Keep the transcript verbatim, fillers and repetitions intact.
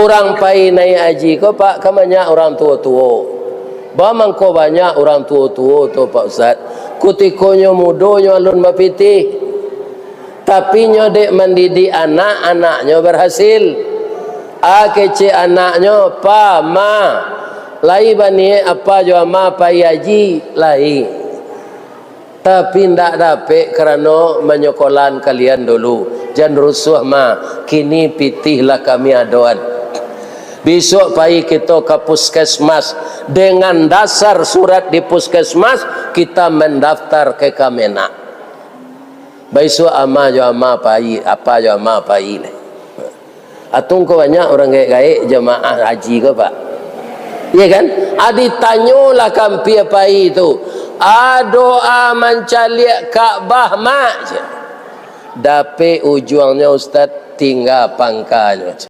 Urang pai naiak haji ko, Pak, kan banyak urang tuo-tuo. Ba mangko banyak urang tuo-tuo tu, Pak Ustaz? Kutikonyo mudonyo alun bapitih, tapi nyo dek mandidik anak, anaknyo barhasil. A kecek anaknyo, "Pa, Ma, lai baniaik apa jo Ama pai haji?" "Lai." "Tapi ndak dapek karano manyokolan kalian dulu." "Jan rusuah, Ma, kini pitih lah kami adoan. Bisuak pai kito ka puskesmas, dengan dasar surat di puskesmas, kita mandaftar ka Kemenag. Baisuak Ama jo Ama pai, Apa jo Ama pai." Atau ko banyak urang gaek-gaek jamaah haji ko, Pak. Iya kan? A, ditanyolah ka ampia pai tu, "A, doa mancaliak Ka'bah, Mak?" Dapek ujuangnyo, Ustaz, tingga pangkanyo.